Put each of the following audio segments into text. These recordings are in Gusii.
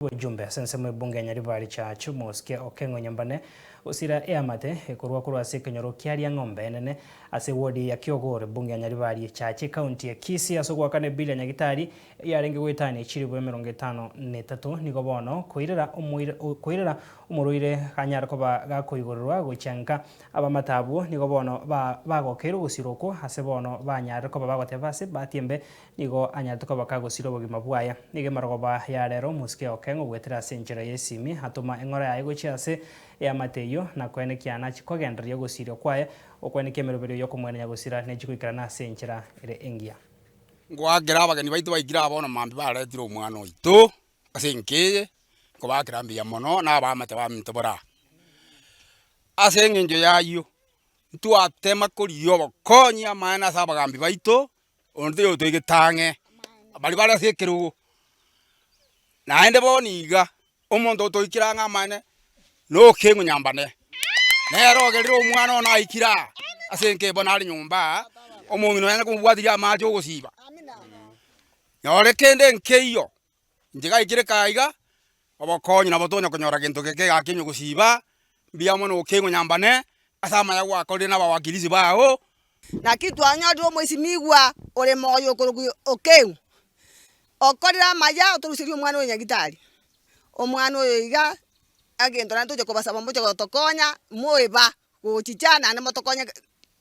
Bw'ejumbe ase ensemo y'ebunge ya Nyaribari Church, Omosike Okeng'o Nyambane, osira eamate ekorwa korwa ase ekenyoro kia Riang'ombe enene ase ewodi ya Kiogoro ebunge ya Nyaribari Church ekaunti ya Kisii ase ogoakana ebili ya Nyagitari eyarenge goetania chilifu 53 nigo bono koirera koirera omorwaire anyare koba gakoigorerwa gochia nka. Abamate abwo nigo bono bagokeire ogosira okwo ase bono banyarire koba bagoteba ase ebahati embe Nigo anyarete koba kagosira obogima bwaye. Nigo emarogoba ya rero omosike okeng'u goetera ase enchera y'esimi, atoma eng'ora yaye gochia ase eamate eyio, na koenekia nachie kogendereria ogosiria kwaye, okwenekia emeroberio y'okomwena nyagosira nechie goikerana ase enchera ere engiya. Ngoakera abageni baito baikire aa bono mambia baretire omwana oito ase enka eye, nkobaakera mbuya mono na abaamate baminto bore aa. Ase eng'encho y'ayio, ntwatema korigia obokonyi amaene ase abagambi baito, Onde taiyo otoigete ang'e, baria bare ase ekerogo. Naende bono iga, omonto otoikire ang'e amaene, nokeng'u nyambane, nere ogerire omwana one aikire aa, ase enka eye bono are nyomba aa, omong'ina oye anyare komobwatiria amache ogosiba. Nyore kende nkeiyo, inche gaikire kaa iga, Obokonyi nabo tonya konyora gento geke gaki onye gosiba, mbuya mono okeng'wa nyambane ase amaya gwakorire na abawakilisi bao. Naki twanyorire omoisimigwa ore moyo okorokwa Okeng'u, okorire amaya otoruserie omwana oyo nyagitari. Omwana oyo iga, egento naende tocha kobasaba moche gotokonya, moeba gochicha naende motokonye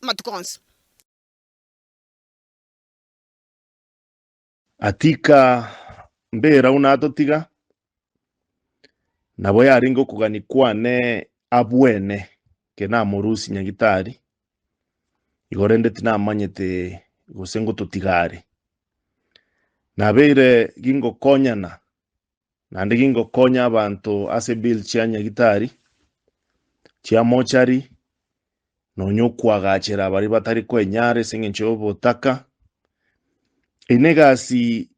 amatuko onsi. Atika mbera buna atotiga, nabo yarenge okogania kwane abwene ekero namorusia nyagitari, igo rende tinamanyete gose ngototiga are. Nabeire gingokonyana naende gingokonya abanto ase bill chia nyagitari, chia mochari, nonya okoagachera baria batari koenyara ase eng'encho y'obotaka. Eye negasi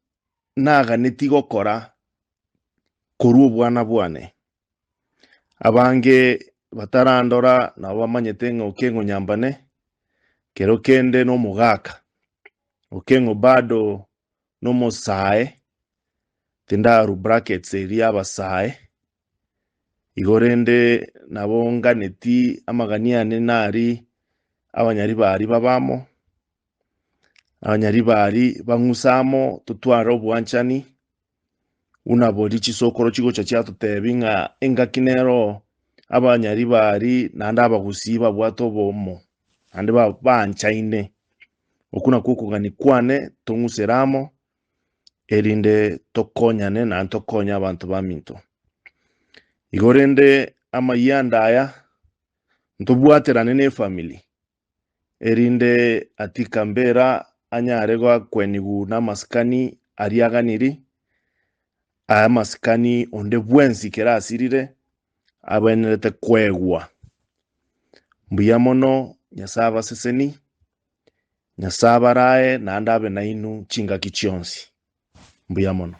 naganetie gokora korwa obwana bwane. Abange batarandora nabo bamanyete ng'a Okeng'o Nyambane kero kende nomogaka, Okeng'o bado nomosae, tindarwa brackets eria y'abasae, Igo rende nabo nganeti amagani ane nari abanyaribari babe amo, abanyaribari bang'use amo totware obwanchani, buna boria chisokoro chigocha chiatotebi ng'a engaki nero abanyaribari naende abagusii babwate obomo, naende baanchaine. Okwo nakwo okogania kwane tong'usere amo. erinde tokonyane naende tokonye abanto baminto. Igo rende amayianda aya ntobwaterane ne efamiri erinde Atika Mbera anyare goakwenigwa namasikani aria aganiri, aya amasikani onde bwensi kera asirire abwenerete koegwa. Mbuya mono Nyasae abaseseni. Nyasae abarae naende abe nainwe chingaki chionsi. Mbuya mono.